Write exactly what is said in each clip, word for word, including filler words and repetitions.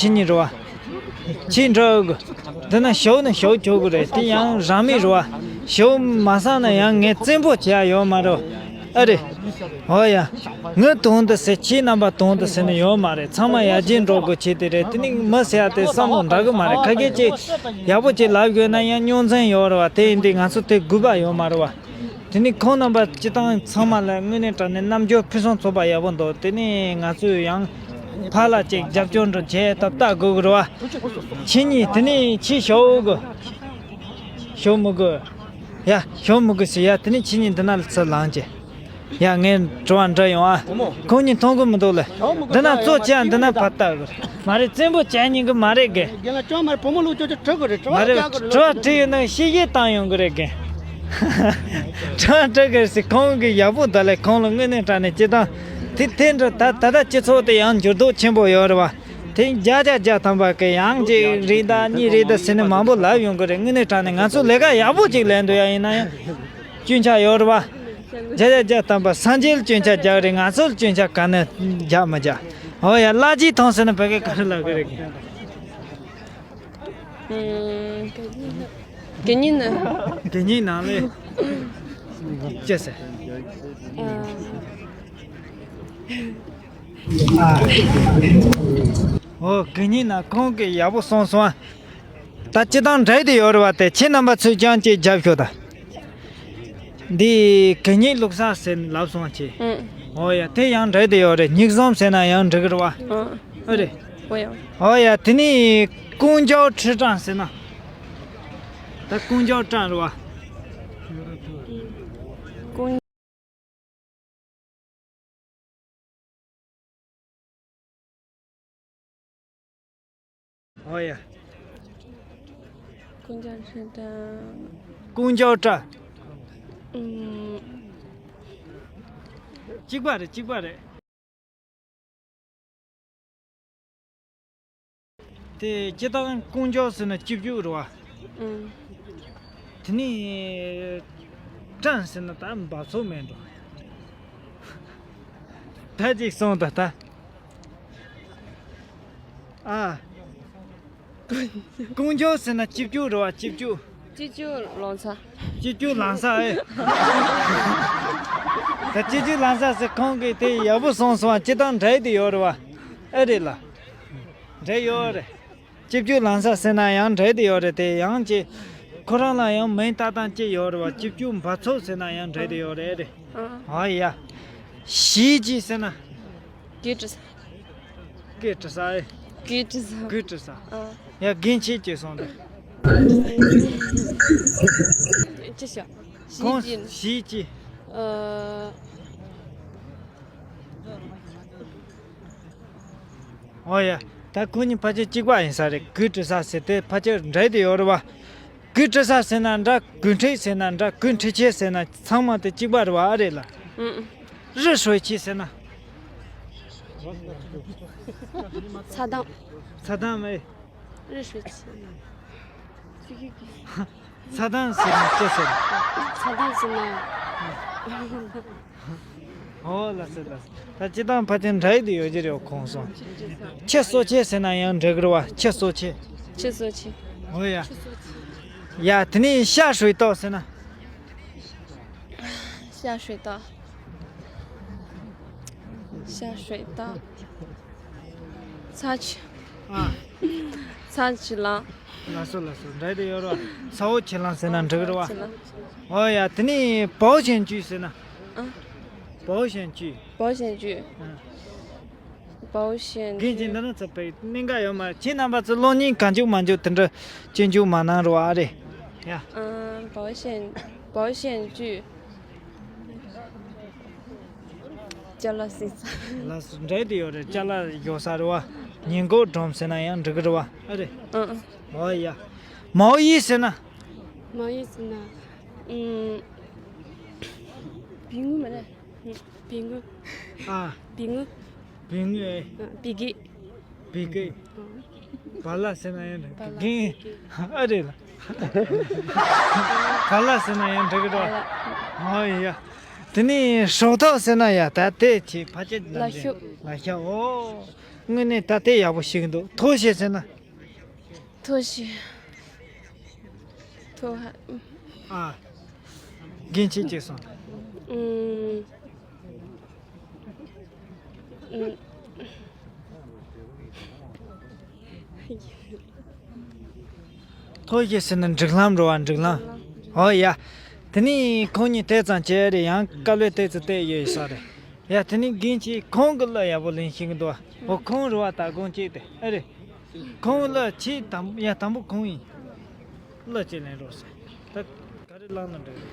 ཁྱེད་གཉིས་རེད་བ། ཁྱེད་འགྲོ་གི། འདི་ན་ཞོག་ནི་ཞོག་ཆོག་གི་རེད། དེ་ཡང་རང་མི་རེད་བ། ཞོག་མ་སང་ན་ཡང་ངས་བཙན་པོ་བྱེད་ཡ་ཡོད་མ་རེད། ཨ་རེད། ཨོ་ཡ། ངའི་དོན་དུ་ཟེར། ཁྱེད་རྣམ་པ་དོན་དུ་ཟེར་ནི་ཡོད་མ་རེད། ཚང་མ་ཡར་རྒྱས་འགྲོ་དགོས་ཆེད་དེ་རེད། དེ་ནི་མི་ཟེར་ཡ་དེ་བསམ་བློ་འདྲ་གི་མ་རེད། ཁ་སྐད་ཅིག་ཡག་པོ་ཅིག་ལབ་དགོས་ན་ཡང་རྙོག་འཛིང་ཡོད་རེད་བ། དེ་ཡིན་དུས་ང་ཚོ་དེ་དགོས་པ་ཡོད་མ་རེད་བ། དེ་ནི་ཁོང་རྣམ་པ་སྤྱི་བཏང་ཚང་མ་ལ་དངོས་གནས་དྲང་གནས་རྣམ་འགྱུར་ཕུན་སུམ་ཚོགས་པ་ཡག་པོ་འདུག་དེ་ནི་ང་ཚོས་ཡང་ཕར་ལ་ཅིག་རྒྱབ་སྐྱོར་འགྲོ་བྱས་ཏག་ཏག་དགོས་གི་རེད་བ། ཁྱེད་གཉིས་དེ་ནི་ཁྱེད་ཞོག་གི། ཞོག་མི་དགོས། ཡ། ཞོག་མི་དགོས་ཟེར་ཡ། དེ་ནི་ཁྱེད་གཉིས་འདི་ན་ལ་ཚུར་ལངས་ཀྱི། ཡ། ངས་དྲི་བ་འདྲི་ཡོང་ཨ། བུ་མོ། ཁོང་གཉིས་མཐོང་གི་མི་འདུག་ལེ། ཞོག་མི་དགོས། འདི་ན་ཡ་ཙོག་ཡ་ཅན་འདི་ན་ཕར་ལྟ་གི་རེད། མ་རེད། བཙན་པོ་བྱས་ཉན་གི་མ་རེད་གི། རྒན་ལགས་ཅང་མ་རེད། བུ་མོ་ལུག་ཅོ་ཅོ་དྲི་གི་རེད། དྲི་བ་མ་རེད། རྒྱག་གི་རེད། དྲི་བ་དྲི་ཡོད་ན་ཤེས་ཡོན་བཏང་ཡོང་གི་རེད་གི། དྲི་བ་དྲི་གི་རེད་ཟེར། ཁོང་གི་ཡག་པོ་ད་ལས་ཁོང་ལ་དངོས་གནས་དྲང་གནས་སྤྱི་བཏང་དེ་དེ་འདྲ་ད་ད་ལྟ་སྤྱི་ཚོགས་དེ་ཡང་འགྱུར་ལྡོག་ཆེན་པོ་ཡོད་རེད་བ། དེ་བརྒྱ་ཆ་བརྒྱ་ཐམ་པ་གི་ཡང་གཅིག་རེད་ད་གཉིས་རེད་ད་ཟེར་ནས་མང་པོ་ལབ་ཡོང་གི་རེད། དངོས་གནས་དྲང་གནས་ང་ཚོ་ལས་ཀ་ཡག་པོ་ཅིག་ལས་འདུག་ཡ། ཡིན་ན་ཡང་སྐྱོན་ཆ་ཡོད་རེད་བ། བརྒྱ་ཆ་བརྒྱ་ཐམ་པ་སངས་རྒྱས་ལ་སྐྱོན་ཆ་རྒྱག་རེད། ང་ཚོ་ལ་སྐྱོན་ཆ་ག་ནས་རྒྱག་མི་རྒྱག་ཨོ་ཡ། བླ་རྗེས་མཐོང་ཟེར་ན་བོད་སྐད་ག་རེ་ལབ་གི་རེད་གི། ཨུམ། དགེ་བསྙེན་ནི། དགེ་བསྙེན་ནང་ལས་ཅི་ཟེར། ཨ། ཨོ། དགེ་བསྙེན་ནི་ཁོང་གིས་ཡག་པོ་གསུངས་སོང་ཨ། ད་སྤྱིར་བཏང་འགྲིག་བསྡད་ཡོད་རེད་བ། དེ་ཁྱེད་རྣམ་པ་ཚོས་ཀྱང་ཅིག་རྒྱབ་ཤོག་ད། འདི་དགེ་བསྙེན་བླུག་ས་ཟེར་ལབ་སོང་ཅི། ཨུ། ཨོ་ཡ། དེ་ཡང་འགྲིག་བསྡད་ཡོད་རེད། ཉིག་ཟོམ་ཟེར་ན་ཡང་འགྲིག་གི་རེད་བ། ཨ། ཨ་རེད། ཨོ་ཡ། ཨོ་ཡ། དེ་ནི་ཀུན་མཆོག་ཁྲི་བྲང་ཟེར་ན། ད་ཀུན་མཆོག་བྲང་རེད་བ། ཀུན། ཨོ་ཡ། ཀུན་མཆོག་ཁྲི་བྲང་། ཀུན་མཆོག་བྲང་། ཨུམ། གཅིག་པ་རེད། གཅིག་པ་རེད། དེ་སྤྱིར་བཏང་ཀུན་མཆོག་ཟེར་ན་སྐྱིད་སྡུག་རེད་བ། ཨུམ། དེ་ནས་བྲང་ཟེར་ན་ད་འབབ་ཚུགས་མེད་འགྲོ། ད་ཅིག་གསུངས་ད་ད། ཨ། ཀུན་མཆོག་ཟེར་ན་སྐྱིད་སྡུག་རེད་བ། སྐྱིད་སྡུག་སྐྱིད་སྡུག་ལང་ས། སྐྱིད་སྡུག་ལང་ས་ཨེ། ད་སྐྱིད་སྡུག་ལང་ས་ཟེར། ཁོང་གིས་དེ་ཡག་པོ་གསུངས་སོང་བ། སྤྱིར་བཏང་འགྲིག་བསྡད་ཡོད་རེད་བ། ཨེ་རེད་ལ། འགྲིག་ཡོད་རེད། སྐྱིད་སྡུག་ལང་ས་ཟེར་ན་ཡང་འགྲིག་བསྡད་ཡོད་རེད། དེ་ཡང་ཅིག་ཁོ་རང་ལ་ཡང་མིང་བཏགས་སྟངས་ཅིག་ཡོད་རེད་བ། སྐྱིད་སྡུག་འབབ་ཚུགས་ཟེར་ན་ཡང་འགྲིག་བསྡད་ཡོད་རེད། ཨ། ཨ་ཡ། གཞས་ཅིག་ཟེར་ན། སྐད་འབྲི་ས། སྐད་འབྲི་ས་ཨེ། སྐད་འབྲི་ས། སྐད་འབྲི་ས། ཨ། ཡ། རྒན་ཁྱེད་ཅིག་གསུངས་ད། ཅི་བྱ། གཞས་ཁོང་ཅིག་གཞས་ཅིག་ཨ། ཨོ་ཡ། ད་ཁོ་གཉིས་ཕལ་ཆེར་གཅིག་པ་ཡིན་ས་རེད། སྐད་འབྲི་ས་ཟེར་དེ་ཕལ་ཆེར་འགྲིག་བསྡད་ཡོད་རེད་བ། སྐད་འབྲི་ས་ཟེར་ན་འདྲ། སྐད་འབྲི་ཟེར་ན་འདྲ། སྐད་འབྲི་ཆས་ཟེར་ན་ཚང་མ་དེ་གཅིག་པ་རེད་བ། ཨ་རེད་ལ། ཨུམ། རི་ཧྲོད་ཆས་ཟེར་ན། ཚ་གདང་། ཚ་གདང་མེད། རི་ཧྲོད་ཆས། ཚ་གདང་ཟེར་ན་ཅི་ཟེར། ཚ་གདང་ཟེར་ན། ཨོ་ལགས་སོ་ལགས་སོ། ད་སྤྱིར་བཏང་ཕལ་ཆེར་འགྲིག་བསྡད་ཡོད་ཀྱི་རེད། ཁོང་སོང་། ཁྱི་གསོ་ཆས་ཟེར་ན་ཡང་འགྲིག་གི་རེད་བ། ཁྱི་གསོ་ཆས། ཁྱི་གསོ་ཆས། ཨོ་ཡ། ཡ། དེ་ནས་下水道ཟེར་ན། 下水道། 下水道། ཚྭ་ཆུ། ཨ། ཚྭ་ཆུ་ལང་། ལགས་སོ་ལགས་སོ། འགྲིག་བསྡད་ཡོད་རེད་བ། 草屋区ལང་ཟེར་ན་འགྲིག་གི་རེད་བ། 草屋区ལང་། ཨོ་ཡ། དེ་ནས་保险局ཟེར་ན། ཨ། 保险局། 保险局། ཨ། 保险局། རྒན་གྱིས་འདི་ན་ཚོ་པའི་གནད་འགག་ཡོད་མ་རེད། ཁྱེད་རྣམ་པ་ཚོ་གློག་བརྙན་གང་བཅུག་མ་བཅུག་དེ་འདྲ་སྤྱོད་འཇུག་མ་གནང་རོགས་ཨ་རེད། ཡ། 嗯，保险，保险局。 ཅ་ལག་ཟིན་ས། ལགས་སོ། འགྲིག་བསྡད་ཡོད་རེད། ཅ་ལག་ཡོད་ས་རེད་བ། ཉེན་འགོག་སྒྲོམ་ཟེར་ན་ཡང་འགྲིག་གི་རེད་བ། ཨ་རེད། ཨང་། ཨོ་ཡ། 毛衣ཟེར་ན། 毛衣ཟེར་ན། ཨུམ། བེའུ་མ་རེད། བེའུ། ཨ། བེའུ། བེའུ་ཨེ། བེ་གི། བེ་གི། བ་ལ་ཟེར་ན་ཡང་འགྲིག་བ་ལ། བེ་གི། ཨ་རེད་ལ། བ་ལ་ཟེར་ན་ཡང་འགྲིག་གི་རེད་བ། ཨོ་ཡ། དེ་ནས་སྲོག་ཐོག་ཟེར་ན་ཡ་ད་དེ་ཆེ་ཕ་ཆེ་ལ་ལ་ཤོག་ལ་ཤོག་ཨོ། དངོས་གནས་ད་དེ་ཡག་པོ་ཞིག་འདུག་ཐོ་ཤེས་ཟེར་ན། ཐོ་ཤེས། ཐོ་ཧ། ཨ། རྒན་ཁྱེད་ཅིག་སོང་། ཨུམ། ཨུམ། ཐོ་ཞེས་ཟེར་ན་སྒྲིག་ལམ་རེད་བ། སྒྲིག་ལམ། ཨོ་ཡ། དེ་ནས་ཁོང་གཉིས་དེ་ཙམ་བྱས་རེད། ཡང་དཀའ་ལས་དེ་ཙམ་བལྟས་ཡོད་ས་རེད། ཡ་དེ་ནས་རྒན་ཁྱེད་ཁོང་གི་གླུ་ཡག་པོ་ལེན་ཤེས་ཀྱི་འདུག་བ། ཨོ་ཁོང་རེད་བ། ད་དགོངས་གཅིག་དེ་ཨེ་རེད། ཁོང་གླུ་ཆེས་དང་ཡ་དང་པོ་ཁོང་ཡིན། གླུ་ཅིག་ལེན་རོགས་ཟེར། ད་ག་རེ་བླངས་ན་འགྲིག་རེད།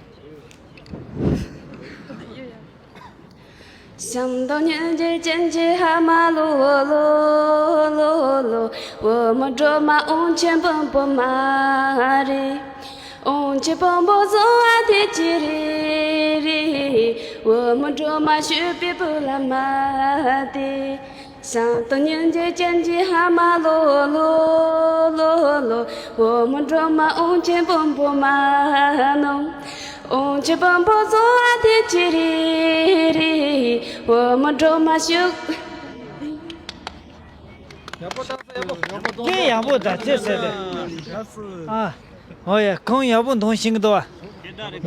བྱམས་དང་སྙིང་རྗེ་ཅན་གྱི་ཕ་མ་ལོ། ལོ་ལོ། བུ་མོ་སྒྲོལ་མ་དབང་ཆེན་དཔོན་པོ་མ་རེད། དབང་ཆེན་དཔོན་པོ་བཟང་བ་དེ་ཅི་རེད་རེད། བུ་མོ་སྒྲོལ་མ་ཞུགས་པའི་བུ་ལ་མ་དེ། བྱམས་དང་སྙིང་རྗེ་ཅན་གྱི་ཕ་མ་ལོ། ལོ་ལོ། བུ་མོ་སྒྲོལ་མ་དབང་ཆེན་དཔོན་པོ་མ་ནོ། དབང་ཆེན་དཔོན་པོ་བཟང་བ་དེ་ཅི་རེད་རེད། བུ་མོ་སྒྲོལ་མ་ཞུགས། ཡག་པོ་བཏང་སོང་། ཡག་པོ་ཡག་པོ་བཏང་། སྐད་ཡག་པོ་ད་ཅི་ཟེར་ཏེ། ཨ། ཨོ་ཡ་ཁོང་ཡག་པོ་འདོན་ཤེས་ཀྱི་འདུག་བ།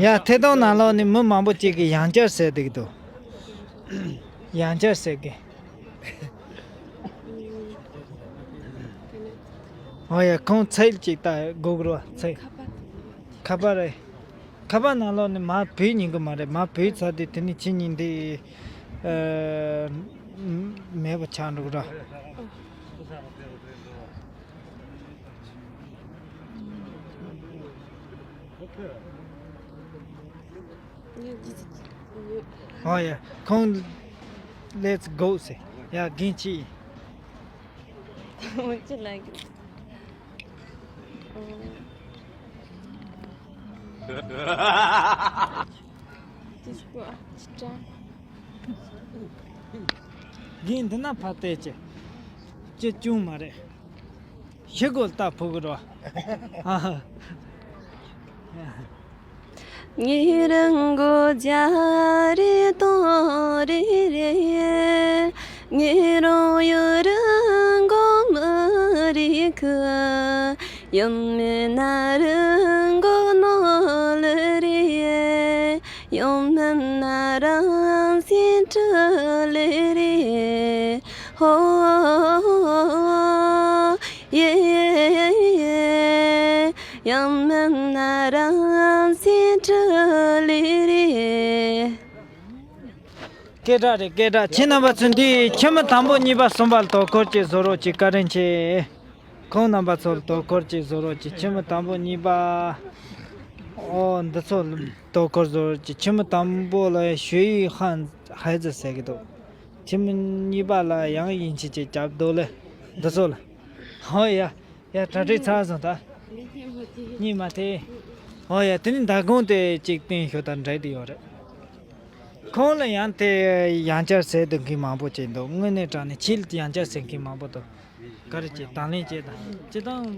ཡ་ཐད་གཏོང་ནང་ལོགས་ནས་མི་མང་པོ་ཅིག་གིས་ཡང་བསྐྱར་ཟེར་བསྡད་ཀྱི་འདུག་ཡང་བསྐྱར་ཟེར་གི། ཨོ་ཡ་ཁོང་ཚལ་ཅིག་ལྟ་དགོས་ཀྱི་རེད་བ། ཚལ། ཁ་པར་རེད། ཁ་པར་ནང་ལོགས་ནས་མར་བུད་ཉན་གི་མ་རེད། མར་བུད་ཚར་དུས་དེ་ནས་ཁྱེད་གཉིས་འདི་ཨ་མེད་པ་ཆགས་འགྲོ་གི་རེད། ཨོ་ཡ་ཁོང་let's go ཟེར། ཡ་རྒན་ཁྱེད། Would you like it? This one. རྒན་འདི་ན་ཕར་བལྟས་ཀྱི། ཅི་བྱུང་མ་རེད། ཤི་གོ་ལྟ་ཕུག་རོ། ཨ། ཉེ་རང་མགོ་རྒྱ་རེ་དོ་རེ་རེ། ཉེ་རང་ཡུ་རང་མགོ་མི་རེ་ཁུ། ཡུམ་མེད་ན་རང་མགོ་ནོ་ལེ་རེ། ཡུམ་མེད་ན་རང་སེམས་ཁྲོ་ལེ་རེ། ཧོ། ཡེ། ཡང་མིན་ན་རང་སེམས་ཁྲོ་ལེ་རེ། སྐད་གྲགས་རེད་སྐད་གྲགས། ཁྱེད་རྣམ་པ་ཚོ་འདི་ཁྱིམ་མི་དང་པོ་གཉིས་པ་གསུམ་པ་ལ་དོ་ཁུར་གྱིས་བཟོ་རོགས་གྱིས། བཀའ་དྲིན་ཆེ། ཁོང་རྣམ་པ་ཚོ་ལ་དོ་ཁུར་གྱིས་བཟོ་རོགས་གྱིས། ཁྱིམ་མི་དང་པོ་གཉིས་པ། ཨོ་འདི་ཚོ་ལ་དོ་ཁུར་བཟོ་རོགས་གྱིས། ཁྱིམ་མི་དང་པོ་ལ་ཞུ་ཡིག་ཧན་ཧའི་ཙི་ཟེར་གི་འདུག་ཁྱིམ་མི་གཉིས་པ་ལ་ཡང་ཡིན་ཆེ་ཆེ་རྒྱབ་འདུག་ལེ། འདི་ཚོ་ལ། ཧོ་ཡ། ཡ་གྲ་སྒྲིག་ཚར་སོང་ད། གཉིས་མ་ཐེ། ཧོ་ཡ་དེ་ནི་མདང་དགོང་དེ་གཅིག་བསྟན་ཞོ་དང་འདྲ་དེ་ཡོད་རེད། ཁོང་ལ་ཡང་དེ་ཡང་བསྐྱར་ཟེར་དུ་མཁན་མང་པོ་བྱས་འདུག་དངོས་གནས་དྲང་གནས་ཁྱེད་ལ་ཡང་བསྐྱར་ཟེར་མཁན་མང་པོ་འདུག་ག་རེ་བྱས་དང་ལེན་བྱས་དང་ཅི་དང་།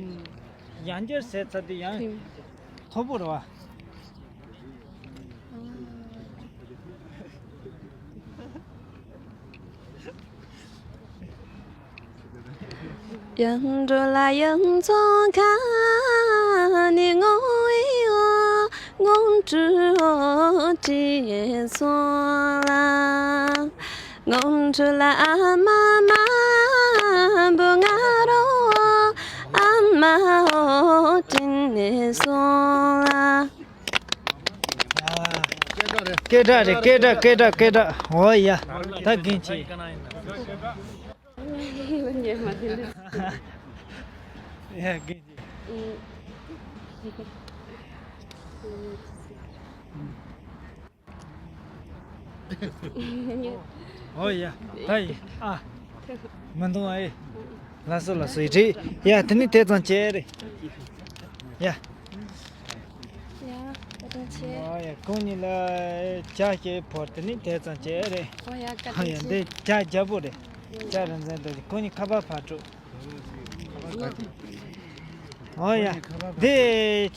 ཡང་བསྐྱར་ཟེར་ཚར་དུས་ཡང་། མཐོ་པོ་རེད་བ། ཡང་འགྲོ་ལ་ཡང་ཚོང་ཁ་ནས་ངོ་བོའི་འོ་ངོ་སྤྲུལ་འོ་བྲིས་སོང་ལ། ངོ་སྤྲུལ་ལ་ཨ་མ་མ་འབུ་ང་རོ་ཨ་མ་འོ་བྲིས་ནས་སོང་ལ། སྐད་གྲགས་རེད་སྐད་གྲགས་སྐད་གྲགས་སྐད་གྲགས། འོ་ཡ། ད་རྒན་ཆེ། ཡ་རྒན་ཆེ། ཨོ་ཡ། ད་ཡིན་ཨ། མི་འདུག་ཨེ། ལགས་སོ་ལགས་སོ་རེད་ཡ། དེ་ནི་དེ་ཙམ་བྱས་རེད་ཡ། ཡ་བཀའ་དྲིན་ཆེ། ཨོ་ཡ་ཁོང་གཉིས་ལ་ཇ་ཞིག་ཕོར་དེ་ནི་དེ་ཙམ་བྱས་རེད། ཨོ་ཡ་བཀའ་ཨོ་ཡ་དྲིན་ཆེ། འདི་ཇ་རྒྱལ་པོ་རེད། ཇ་རིན་ཆེན་དེ་ཁོང་གཉིས་ཁ་པར་ཕར་སྤྲོད། ཨོ་ཡ། འདི་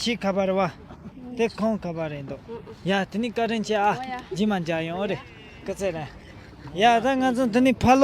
ཁྱི་ཁ་པར་བ། དེ་ཁོང་ག་པར་རེད་འདུག་ཡ་དེ་ནི་བཀའ་དྲིན་ཆེ་ཨ། རྗེས་མ་མཇལ་ཡོང་རེད། སྐུ་ཚེ་རིང་། ཡ་ད་ང་ཚོ་དེ་ནི་ཕ་ལོ།